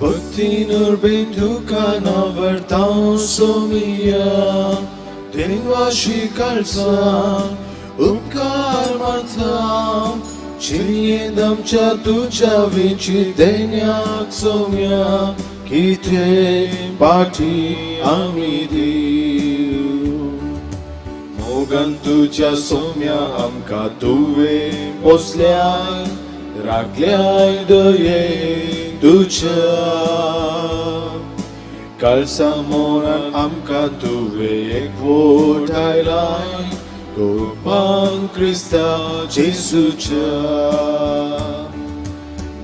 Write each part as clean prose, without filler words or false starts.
भक्तीन उर्बेन तुका नावडता सोमिया, देनवाशी काळजान उपकार मानता. जिणेंत आमच्या तुज्या विची देण्याक सोम्या, कितें पाठी आमी दिव. मोगान तुज्या सोम्या आमकां तुवें पोसल्याय, राखल्याय दये तुज्या. काळसा मोनान आमकां तुवें एकवटायलाय, कोपान क्रिस्ता जेजूच्या.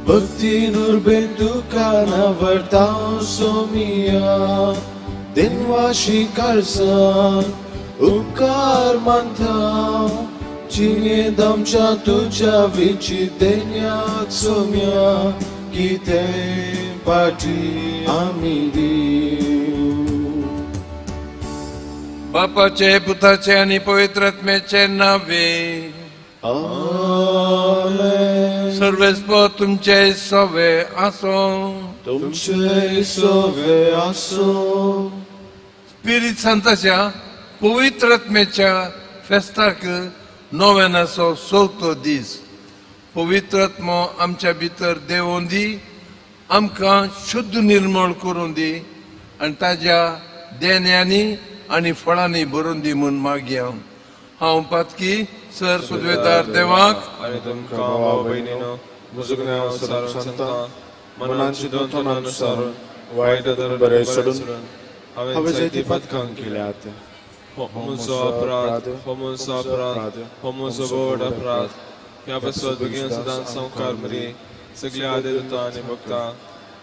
भक्तीन उर्बेन तुका नावडता सोमिया, देनवाशी काळजान उपकार मानता. जिणेंत आमच्या तुज्या विची देण्याक सोम्या, कितें पाठी आमी दिव. बापाचे, पुताचे आनी पवित्र आत्म्याचे नावे. आमेन. सर्वेस्पर तुमचे सवे आसो. तुमचे सवे आसो. स्पिरीत सांताच्या पवित्र आत्म्याच्या फेस्ताक नव्यानाचो चवथो दीस. पवित्र आत्मो आमच्या भितर देंवोन दी, आमकां शुद्ध निर्मळ करून दी आनी ताज्या देण्यांनी आनी फळांनी भरून दी म्हूण मागया. हांव पातकी सर सुदवेदार देवाक आनी तुमकां भाव भयणीनो म्हजो गुन्यांव सारून सांगता. मनान चिंतून तोंडान सारून वायट तर बरें सोडून हांवें हांवें जायतीं जायतीं पातकां पातकां केल्यात. हो म्हजो अपराध, हो म्हजो अपराध, हो म्हजो व्हड अपराध. ह्या पासत बेगीन सदांच संवकार मरी, सगल्या आदेदुतां आनी भक्ता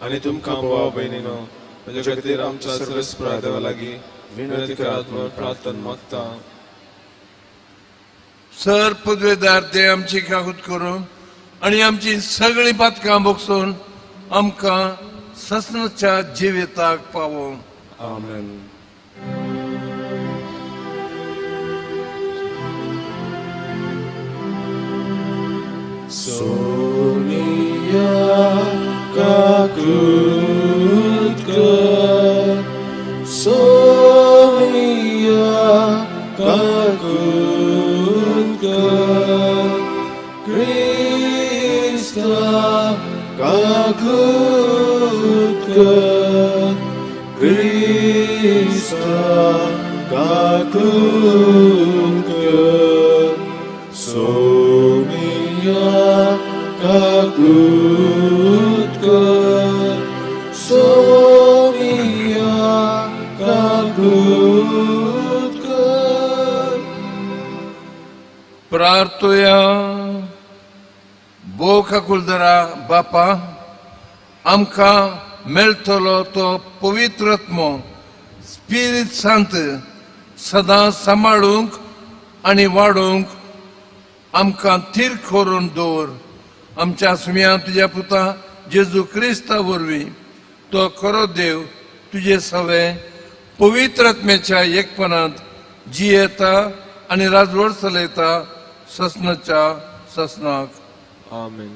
आनी तुमकां भाव भयणीनो म्हज्या खातीर आमच्या सर्वेस्परा देवा लागीं विनंती करात म्हूण प्रार्थना मागता. सर पदवेदार ते आमची कागूत करून आनी आमची सगळीं पातकां भोगसून आमकां ससनाच्या जिविताक पावोवं. आमेन. सोनिया काकूत कर, सोनिया काकूत कर, क्रिस्ता काकूत कर, क्रिस्ता काकूत कर, सोनिया काकूत कर, सोनिया काकूत कर. प्रार्थुया. भोव काकुळदरा बापा, आमकां मेळटलो तो पवित्र आत्मो स्पिरीत सांत सदां सांबाळूंक आनी वाडोवंक आमकां थीर करून दवर. आमच्या सुम्या तुज्या पुता जेजू क्रिस्ता वरवीं, तो खरो देव तुजे सवे पवित्र आत्म्याच्या एकपणांत जियेता आनी राजवट चलयता ससनाच्या ससनाक. आमेन.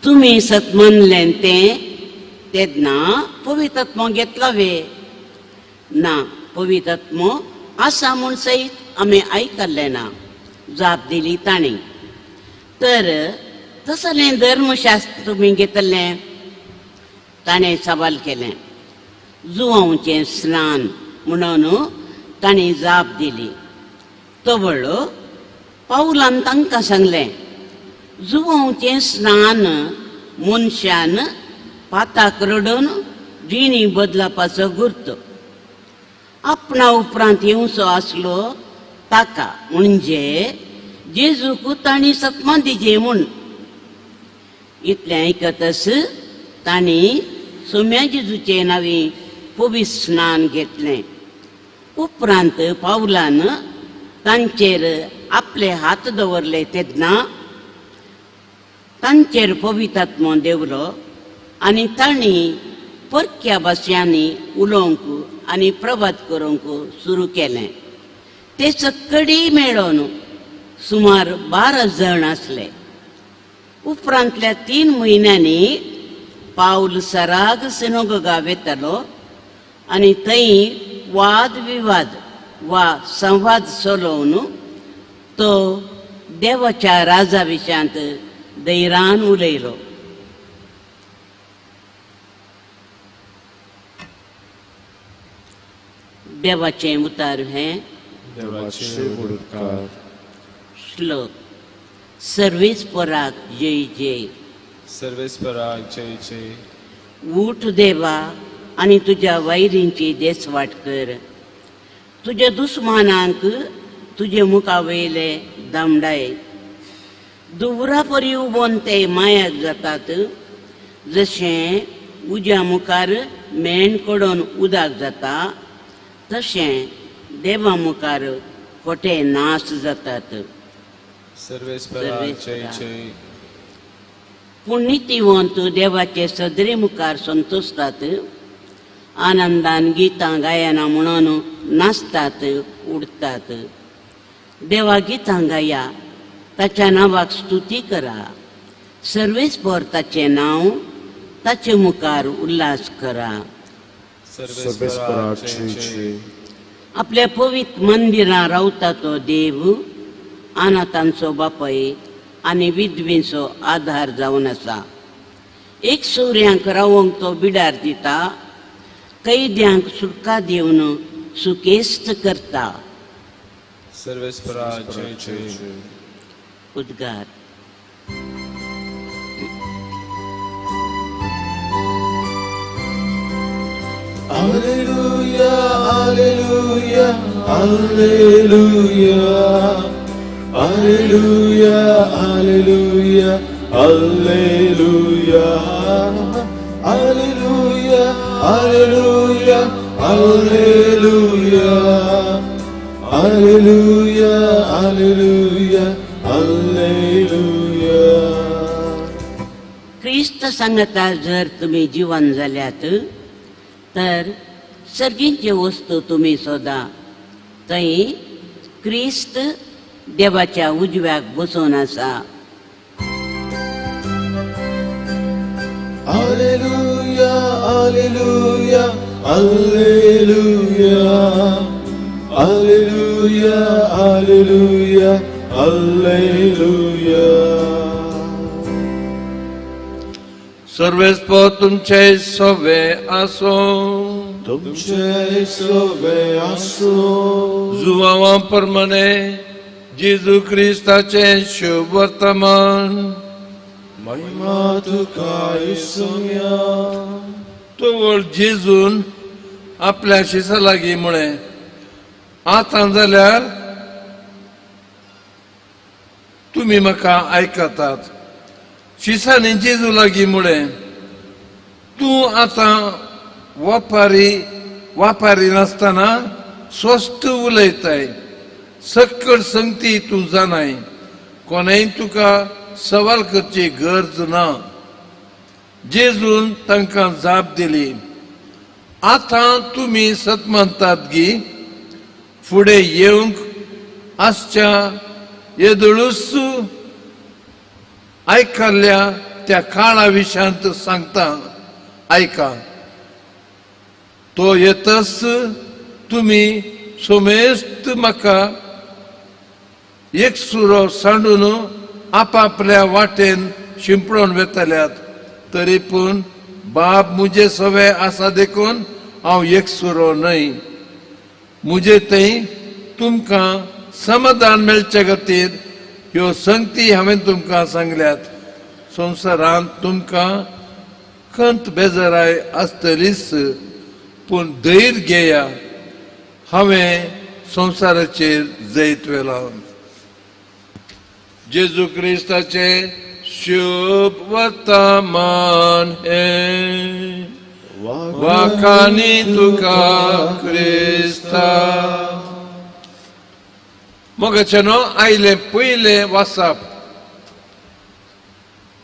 तुमी सत म्हणलें तें तेन्ना पवित्र घेतला वे ना? पवित्र आसा म्हूण सयत आमी आयकल्लें ना, जाप दिली तांणी. तर तसलें धर्मशास्त्र तुमी घेतलें? ताणें सवाल केलें. जुवांवचें स्नान म्हणून तांणी जाप दिली. तवळ पावलान तांकां सांगलें, जुवांवचें स्नान मनशान पाताक रडून जिणी बदलपाचो गुर्त. आपणा उपरांत येवचो आसलो ताका म्हणजे जेजूक तांणी सतमान दिजे म्हूण. इतलें आयकतच तांणी सोम्या जेजूचे नांवी पवित्र स्नान घेतलें. उपरांत पावलान तांचेर आपले हात दवरले तेन्ना तांचेर पवित्र आत्मो देवलो आनी तांणी परक्या भाशयांनी उलोवंक आनी प्रभात करूंक सुरू केलें. ते सक्कडी मेळोन सुमार 12 जाण आसले. उपरांतल्या 3 म्हयन्यांनी पावल सराग सिनोगोगा वेतालो आनी थंय वाद विवाद वा संवाद चलोवन तो देवाच्या राजा विशयांत धैर्यान उलयलो. देवाचें उतार हें. देवाचे उपकार. श्लोक. सर्वेस्पराक जय जय. सर्वेस्पराक जय जय. उठ देवा आनी तुज्या वैरींची देसवाट कर. तुज्या दुस्मानांक तुजे मुखा वयले दामडाय. दुवरा परी उबोन ते मायाक जातात, जशें उज्या मुखार मेण कडोन उदक जाता तशें देवा मुखार खोटे नाश जातात. सर्वेस्पराक जय जय. पूण नितीवंत देवाचे सदरे मुखार संतोषतात, आनंदान गितां गायना म्हणून नाचतात उडतात. देवा गितां गाया, ताच्या नांवाक स्तुती करा. सर्वेस्पर ताचें नांव ताचे मुखार उल्हास करा. सर्वेस्पराक जय जय. आपल्या पवित्र मंदिरां रावता तो देव अनाथांचो बापय आनी विधवींचो आधार जावन आसा. एक सुर्यांक रावंक तो बिडार दिता, कैद्यांक सुटका दिवन सुकेस्त करता. सर्वेस्पराक जय जय. उद्गार. Alleluia, Alleluia, Alleluia, Alleluia, Alleluia, Alleluia, Alleluia, Alleluia, Alleluia, Alleluia, Alleluia, Alleluia. क्रिस्त सांगता जर तुमी जिवन जाल्यात तर सर्गींचे वस्तू तुमी सोदा. थंय क्रिस्त देवाच्या उजव्याक बसोवन आसा. Alleluia, Alleluia, Alleluia, Alleluia, Alleluia, Alleluia. सर्वेस्पर तुमचे सवे आसूं. तुमचे सवे आसूं. जुवावा प्रमाणे जेजू क्रिस्ताचें शुभ वर्तमान. महिमा तुका येसुया. तवळ जेजून आपल्या शिसा लागीं म्हळें, आतां जाल्यार तुमी म्हाका आयकतात. शिसांनी जेजू लागीं म्हळें, तूं आतां वापारी वापारी नासतना स्वस्त उलयताय. सक्कड संगती तूं जाणाय, कोणेय तुका सवाल करची गरज ना. जेजून तांकां जाप दिली, आतां तुमी सत मानतात गी फुडें येवंक आसच्या येदोळूच आयकल्ल्या त्या काळा विशयांत सांगता आयका. तो येतच तुमी सोमेस्त म्हाका एक सुरो सांडून आपापल्या वाटेन शिंपडून वेतल्यात, तरी पूण बाब मुजे सवे आसा देखून हांव एक सुरो न्हय. मुजे थंय तुमकां समाधान मेळचे खातीर ह्यो संगती हांवें तुमकां सांगल्यात. संवसारांत तुमकां खंत बेजाराय आसतलीच, पूण धैर्य घेया, हांवें संवसाराचेर जैत व्हेलां. जेजू क्रिस्ताचे शुभ वर्तमान हें. वाखानी तुका क्रिस्ता. मोगाचें न्हू आयलें पयलें वासाप.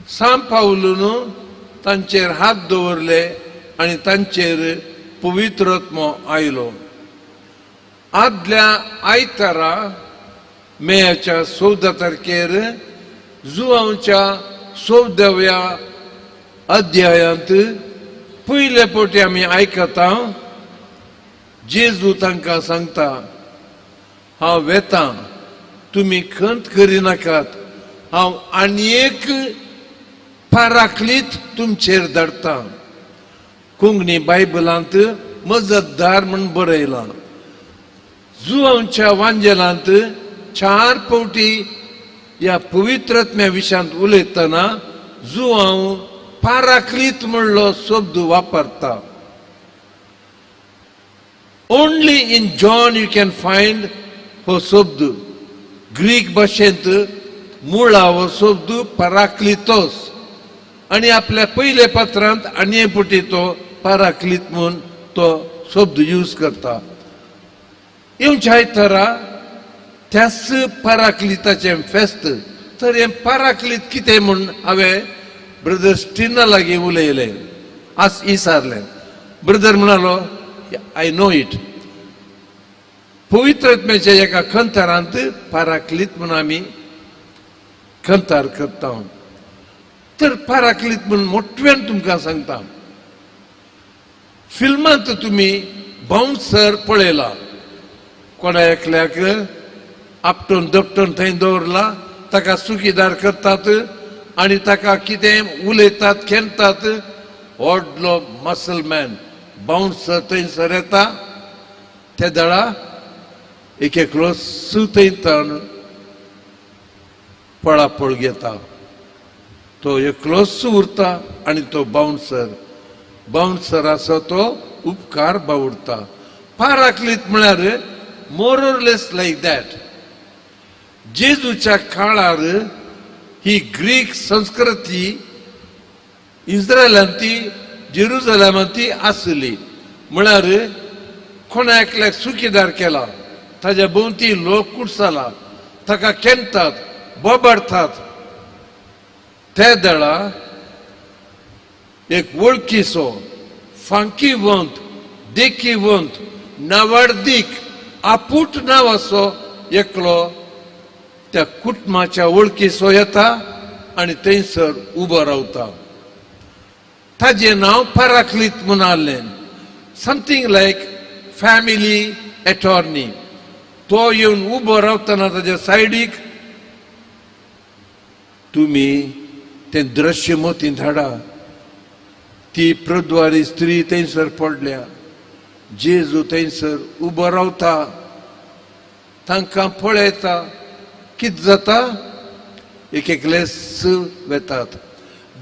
सांत पावलून तांचेर हात दवरले आनी तांचेर पवित्रत्मो आयलो. आदल्या आयतारा मेयाच्या 14 तारखेर जुवांच्या 14व्या अध्यायांत पयले फावटी आमी आयकता जेजू तांकां सांगता, हांव वेतां, तुमी खंत करिनाकात, हांव आनी एक पाराक्लीत तुमचेर धाडटा. कोंकणी बायबलांत मजतदार म्हूण बरयलां. जुवांच्या वांजेलांत 4 फावटी ह्या पवित्रत्म्या विशयांत उलयतना जुवांव पाराक्लीत म्हणलो शब्द वापरता. Only in John you can find हो शब्द. ग्रीक भाशेंत मुळा हो शब्द पराक्लितोस आनी आपल्या पयल्या पत्रांत आनी फावटी तो पराक्लीत म्हूण तो शब्द यूज करता. येवच्या आयतारा त्याच पराक्लिताचें फेस्त. तर हें पराक्लीत कितें म्हूण हांवें ब्रदर स्टिना लागीं उलयलें, आज विचारलें. ब्रदर म्हणालो, I know it. पवित्रत्म्याच्या एका खंतारांत पाराक्लीत म्हूण आमी खंतार करता. तर पाराक्लीत म्हूण मोठ्यान तुमकां सांगता. फिल्मांत तुमी बाउन्सर पळयला, कोणा एकल्याक आपटून दपटून थंय दवरला, ताका चुकीदार करतात आनी ताका कितें उलयतात खेळटात. व्हडलो मसलमॅन बाउन्सर थंयसर येता, ते दळा एक एकलो थंय पळापळ घेता, तो एकलोच उरता आनी तो बाउन्सर बाउन्सर आसा तो उपकार बावडता. पाराक्लीत म्हळ्यार more or less like that. जेजूच्या काळार ही ग्रीक संस्कृती इस्रायलांत ती जेरुजलेमांत ती आसली. म्हळ्यार कोणा एकल्याक चुकीदार केला, ताज्या भोंवती लोक कुडसाला, ताका केंतात बोबाडतात. ते दळा एक वळखीचो फांकीवंत देखीवंत नावाडदीक आपूट नांवाचो एकलो त्या कुटुंबाच्या वळखीचो येता आनी थंयसर उबो रावता. ताजें नांव पराक्लीत म्हूण आहलें, समथींग लायक फॅमिली एटॉर्नी. तो येवन उबो रावतना ताज्या सायडीक तुमी तें दृश्य मोतींत हाडा. ती प्रद्वारी स्त्री थंयसर पडल्या, जेजू थंयसर उबो रावता, तांकां पळयता. कितें जाता, एक एकलेच वेतात.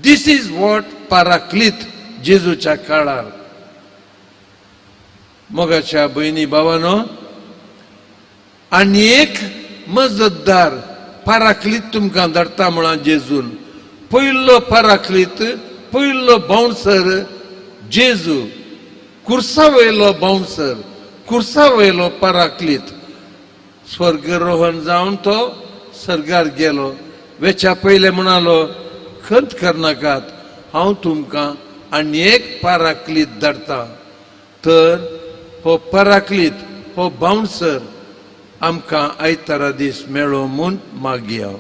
This is what पाराक्लीत जेजूच्या काळार. मोगाच्या भयणी भावानो, आनी एक मजतदार पाराक्लीत तुमकां धाडटा म्हळां जेजून. पयलो पाराक्लीत, पयलो बाउन्सर जेजू, कुर्सा वयलो बाउन्सर, कुर्सा वयलो पाराक्लीत. स्वर्गरोहण जावन तो सर्गार गेलो. वेच्या पयले म्हणालो, खंत करनाकात, हांव तुमकां आनी एक पाराक्लीत धाडटा. तर हो पाराक्लीत, हो बाउन्सर आमकां आयतारा दीस मेळो म्हूण मागया.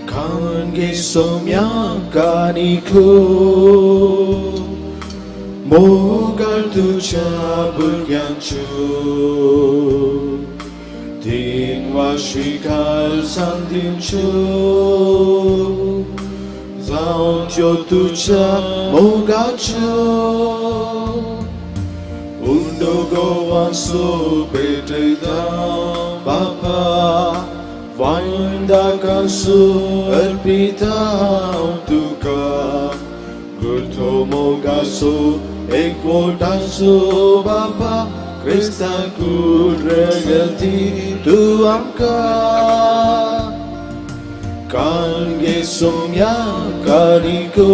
관계 소명가니고 모갈 두자 불ganchu 딩와 쉬갈 산딩추 जावं त्यो तुज्या मोगाच्यो उंडो गोवासो पेटयता बापा वायंदाकासो अर्पिता हांव तुका गुर्थो मोगासो एकवटासो बापा क्रिस्ता कुरगती तूं आमकां कांगे सोम्या कारिको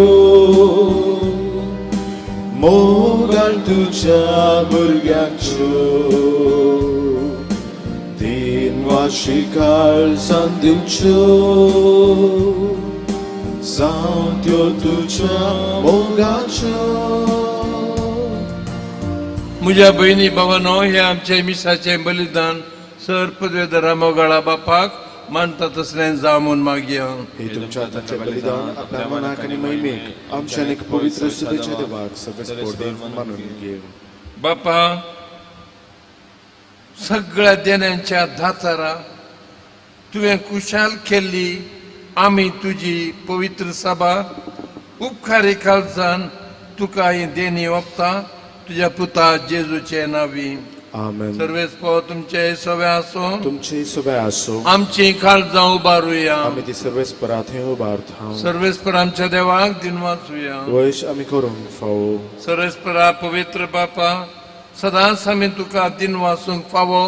मोगान तुज्या भुरग्यांच्यो तीन वाशिकाळ दिवच्यो जावं त्यो तुज्या मोगाच्यो. म्हज्या भयणी भावानो, हे आमचे मिसाचें बलिदान सर पदवेधरा मोगाळा बापाक मानता तसलें जावं म्हूण मागया. हे तुमच्या हातांतलें बलिदान आपल्या मनाक आनी महिमेक आमच्या आनी पवित्र सुदेच्या देवाक सगळे देव मानून घेव. बापा, सगळ्या देण्यांच्या दातारा तुवें कुशाल केल्ली आमी तुजी पवित्र सभा उपकारी काळजान तुका ही देणी ओंपता तुज्या पुता जेजूचे नांवी. आमेन. सर्वेस्पर तुमचे सवे आसूं. तुमचे सवे आसो. आमची काळजां उबारुया. आमी ती सर्वेस्परा थंय उबारता. सर्वेस्पर आमच्या देवाक दिनवासूया. वैश आमी करूंक फावो. सर्वेस्परा पवित्र बापा, सदांच आमी तुका दिनवासूंक फावो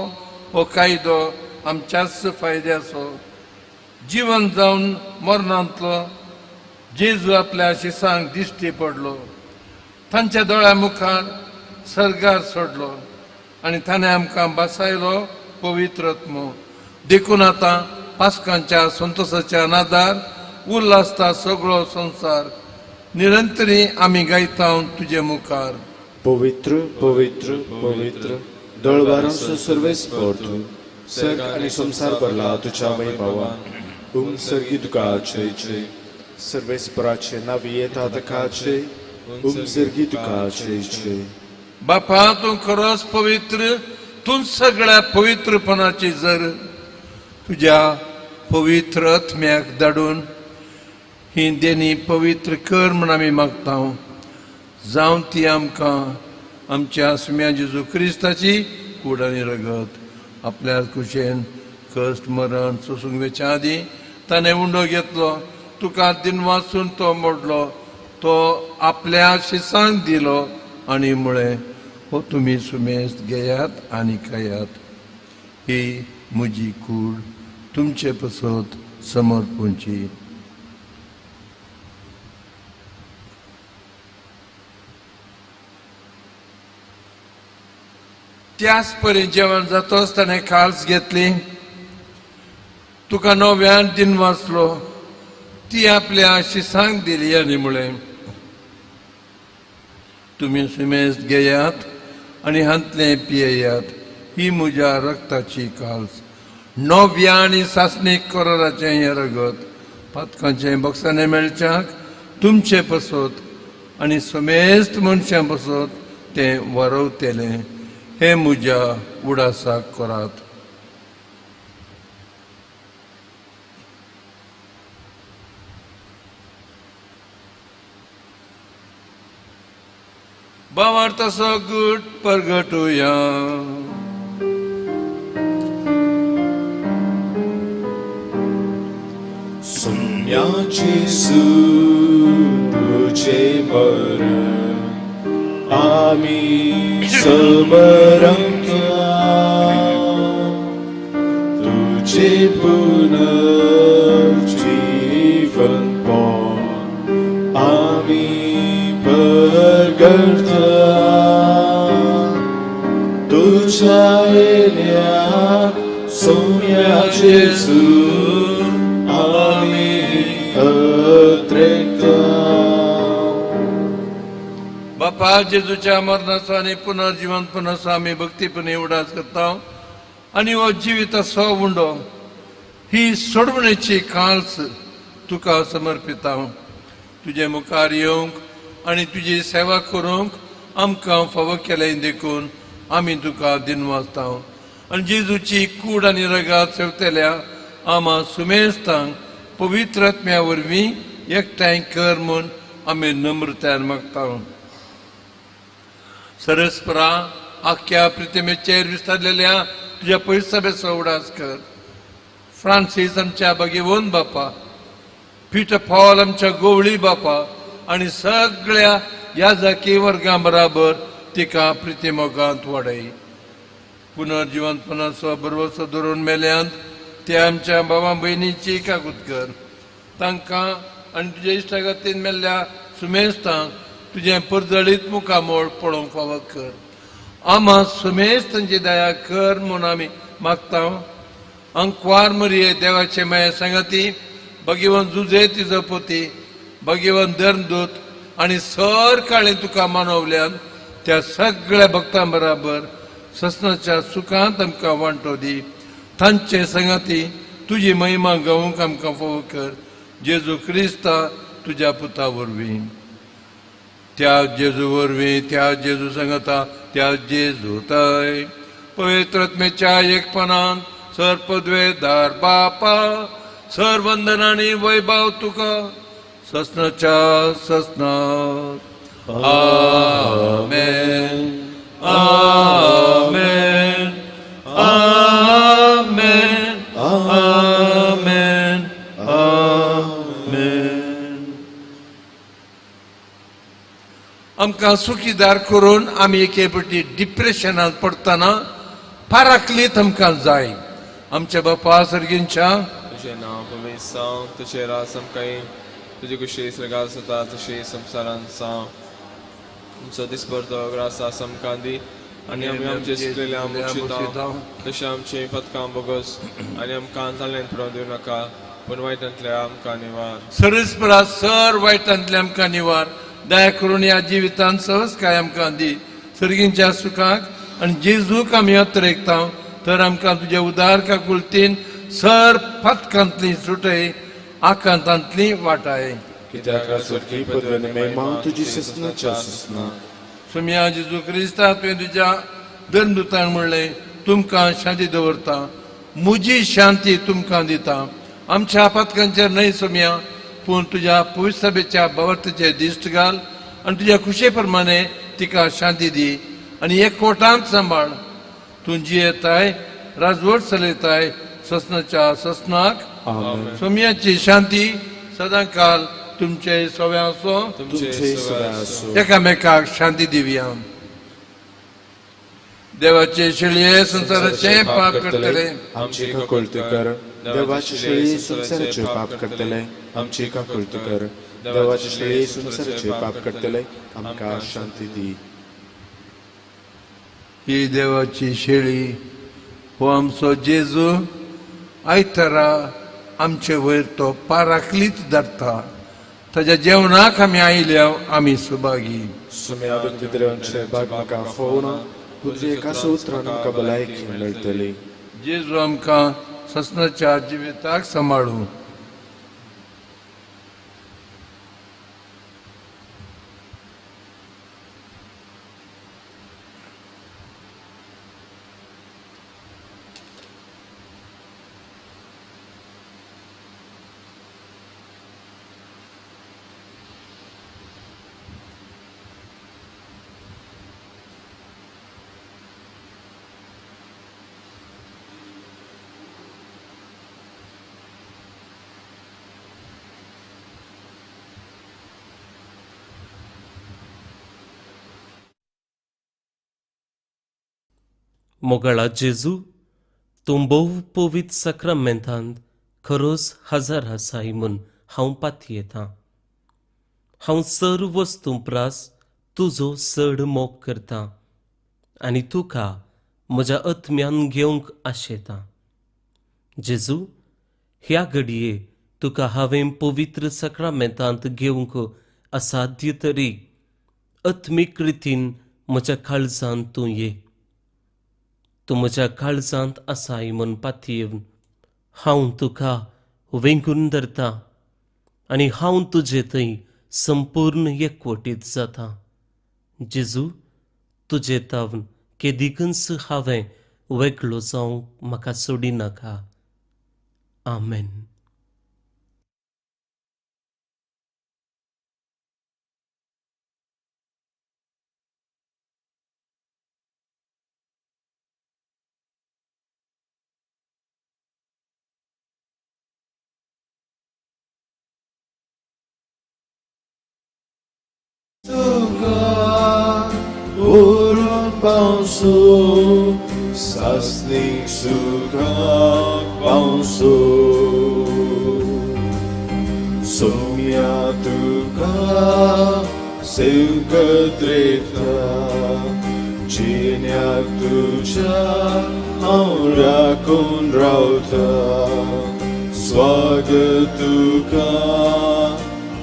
हो कायदो आमच्याच फायद्याचो. जिवन जावन मरणांतलो जेजू आपल्या शिसांक दिश्टी पडलो, तांच्या दोळ्या मुखार सर्गार सोडलो आनी ताणें आमकां बसायलो पवित्र आत्मो. देखून आतां पास्कांच्या संतोसाच्या नादार उल्हासता सगळो संवसार. निरंतरी आमी गायता तुजे मुखार. पवित्र पवित्र पवित्र दळवारांचो सर्वेस्पर तूं, सर्ग आनी संवसार भरला तुज्या वैभवान. उम सर्गी तुका जय जय. सर्वेस्पराचे नांवी येता ताका जय. उम सर्गी तुका जय जय. बापा, तूं खरोच पवित्र, तूं सगळ्या पवित्रपणाची जर तुज्या पवित्र आत्म्याक धाडून ही देणी पवित्र कर म्हूण आमी मागता. जावं ती आमकां आमच्या सुम्या जेजू क्रिस्ताची कूड आनी रगत. आपल्या कुशेन कश्ट मरण सोसूंक वेच्या आदीं ताणें उंडो घेतलो, तुका दिनवासून तो मोडलो, तो आपल्या शिसांक दिलो आनी म्हळें, हो तुमी सुमेस्त घेयात आनी खायात, ही म्हजी कूड तुमचे पसत समर्पूंची. त्याच परी जेवण जातोच ताणें काल्स घेतली, तुका नव्यान दिन वाचलो, ती आपल्या शिसांक दिली आनी म्हळें, तुमी सुमेस्त घेयात आनी हांतलें पियेयात, ही म्हज्या रक्ताची काल्स, नव्या आनी सासणीक कराराचें हें रगत पातकांचें बक्षाणें मेळच्याक तुमचे पसत आनी समेस्त मनशां पसत तें वरवतलें. हें म्हज्या उडासाक करात. भावार्थाचो गूट परगटुया. सुम्या जेजू तुझे मरण आमी समरंता, तुझे पुनर्जीवन पण आमी परगटता. तुझ्या येण्याक सोम्या जेजू आमी अत्रेकता. बापा, जेजूच्या मरणाचो आनी पुनर्जिवनपणाचो आमी भक्तीपणे उडास करता आनी हो जिविताचो उंडो ही सोडवणेची काल्स तुका समर्पिता. तुजे मुखार येवंक आनी तुजी सेवा करूंक आमकां फावो केलें देखून आमी तुका दिनवासता. आनी जेजूची कूड आनी रगात सेवतल्या आमा सुमेस्तांक पवित्र आत्म्या वरवीं एकठांय कर म्हूण आमी नम्रतायेन मागता. सरस्परा आख्या प्रितमेचेर विस्तारलेल्या तुज्या पयसभेचो उडास कर. फ्रांसीस आमच्या भगेवन बापा, पीटर पॉल आमच्या गोवळी बापा आनी सगळ्या ह्या जाकी वर्गां बराबर तिका प्रितीमोगांत वाडय. पुनर्जिवंतपणाचो बरवसो धरून मेल्यांत ते आमच्या बाबा भयणीची काकूत कर. तांकां आनी तुज्या इश्टागतीन मेल्ल्या सुमेस्तांक तुजें परजळीत मुखामोळ पळोवंक फावो कर. आमा सुमेस्तांची दया कर म्हूण आमी मागता. अंकवार मरये देवाचे माये सांगाती, भगवान जुजे तिजो पोती, भगवान धर्मदूत आनी सर काळें तुका मानवल्यान त्या सगळ्या भक्तां बराबर ससनाच्या सुखांत आमकां वांटो दी. तांचे संगाती तुजी महिमा गावंक आमकां फावो कर. जेजू क्रिस्ता तुज्या पुता वरवीं. त्या जेजू वरवीं, त्या जेजू सांगता, त्या जेजू तय पवित्रत्मेच्या एकपणान सर पदवेदार बापा, सर वंदन आनी वैभव तुका ससनाच्या ससनात. आमेन, आमेन, आमेन, आमेन, आमेन. आमकां सुखीदार करून आमी एके फावटी डिप्रेशनांत पडटना पाराकलीत आमकां जाय. आमच्या बापा सर्गींच्या, तुजें नांव पवित्र जावं, तुजें राज आमकां येवं, तुजी कुशी स्वर्गात जाता तशी संवसारांत जावं. आमचो दिसभर तो ग्रास आमकां दी आनी आमी आमचे चुकलेले बक्षिता तशें आमचीं पदकां बोगस आनी आमकां जाल्लें पडोवन दिवं नाका, पूण वायटांतल्या आमकां निवार. सरस्परा सर वायटांतले आमकां निवार. दया करून ह्या जिवितांत सहजकाय आमकां दी. सर्गींच्या सुखाक आनी जेजूक आमी अत्रेकता तर आमकां तुज्या उदार काकुळतीन सर पातकांतली सुटय, आकांतांतली वाटाय. कित्याक राजवटकी पदवी आनी महिमा तुजी ससनाच्या ससना. सुमया जेजू क्रिस्ता, तुवें तुज्या धर्मदूतांक म्हणलें, तुमकां शांती दवरता, म्हजी शांती तुमकां दिता. आमच्या पातकांचेर न्हय सोमया, पूण तुज्या पवित्रसभेच्या भावार्थाचेर दिश्ट घाल आनी तुज्या खुशे प्रमाणे तिका शांती दी आनी एकवटांत सांबाळ. तूं जियेताय, राजवट चलयताय ससनाच्या ससनाक. आमेन. सोमयाची शांती सदांकाल तुमचे सव्या आसो. तुमचे सगळे आसूं. एकामेकाक शांती दिवया. देवाचे शेळये संवसाराचे पाप करतले, आमची काकुळती कर. देवाची शेळी संवसाराचे पाप करतले, आमची काकुळती कर. देवाची शेळी संवसाराचे पाप करतले, आमकां शांती दी. ही देवाची शेळी, हो आमचो जेजू आयतारा आमचे वयर तो पाराकलीच धरता. ताज्या जेवणाक आमी आयल्या, आमी सुभागी. सुम्या बिंदिद्रांचे बाग म्हाका फोवना, तुजी एका उतरान आमकां भलायकी मेळटली. जेजू आमकां ससनाच्या जिविताक सांबाळू. मोगाळा जेजू, तूं भोव पवित्र साक्रामेंतांत खरोच हजर आसाय म्हूण हांव पातयेतां. हांव सर वस्तूं प्रास तुजो चड मोग करतां आनी तुका म्हज्या आत्म्यान घेवंक आशेतां. जेजू, ह्या घडये तुका हांवें पवित्र साक्रामेंतांत घेवंक असाध्य तरी आत्मीक रितीन म्हज्या काळजांत तूं ये. तूं म्हज्या काळजांत आसाय म्हूण पातयेवन हांव तुका वेंगून धरता आनी हांव तुजे थंय संपूर्ण एकवटीत जाता. जेजू, तुजे तावन केदिकूच हांवें वेगळो जावंक म्हाका सोडिनाका. आमेन. तुका व्हरून पावसो सासणीक सुखाक पावसो सोम्या तुका सेवकत रेता जिन्याक तुज्या हांव राखून रावता स्वागत तुका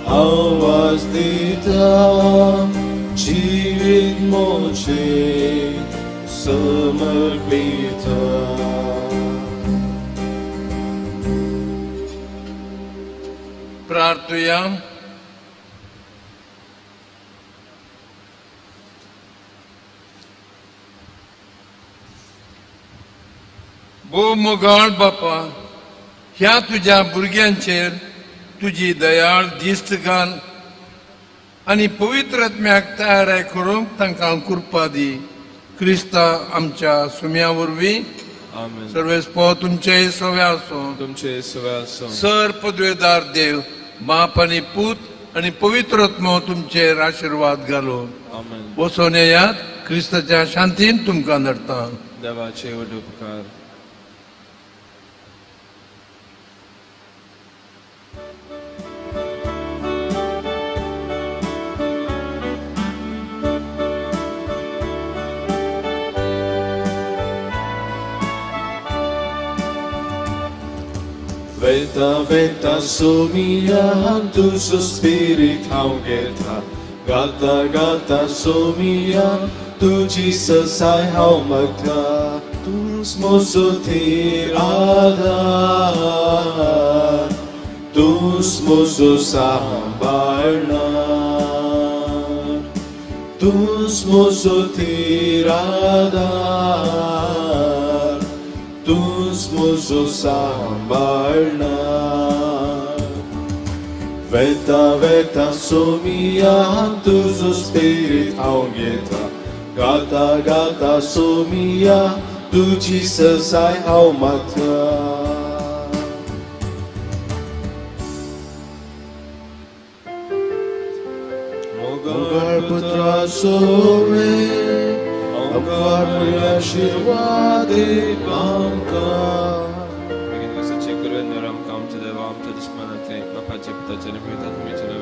आवाज दिता जिवीत म्हजें समर्पिता. प्रार्थुया. भोव मोगाळ बापा, ह्या तुज्या भुरग्यांचेर तुजी दयाळ दिश्ट घाल आनी पवित्र आत्म्याक तयार करूंक तांकां कृपा दी. क्रिस्ता आमच्या सुम्या वरवीं. आमेन. सर्वेस्पो तुमचे सवे आसूं. तुमचे सवे आसूं. सर पदवेदार देव बाप आनी पूत आनी पवित्र आत्मो तुमचेर आशिर्वाद घालूं. आमेन. वचोन येयात, क्रिस्ताच्या शांतीन तुमकां धाडटा. देवाचे व्हड उपकार. Veta, veta, somia, तुजो spirit हांव घेता. गाता गाता सोमिया तुजी ससाय हांव मागता. तूंच म्हजो थीर आदार, तूंच म्हजो सांबाळणार, तूंच म्हजो थीर आदार, तूंच म्हजो सांबाळणार. वेता वेता सोमिया तुजो स्पिरीत हांव घेता. गाता गाता सोमिया तुजी ससाय हांव मागता. मोगाळ पुत्रा सोवे आमकां आशिर्वाद आमकां. बेगीन दिसाचे कुरवेन आमकां आमच्या देवा आमच्या दुस्मानाचे बापाचे पुताचे आनी पवित्र आत्म्याचे.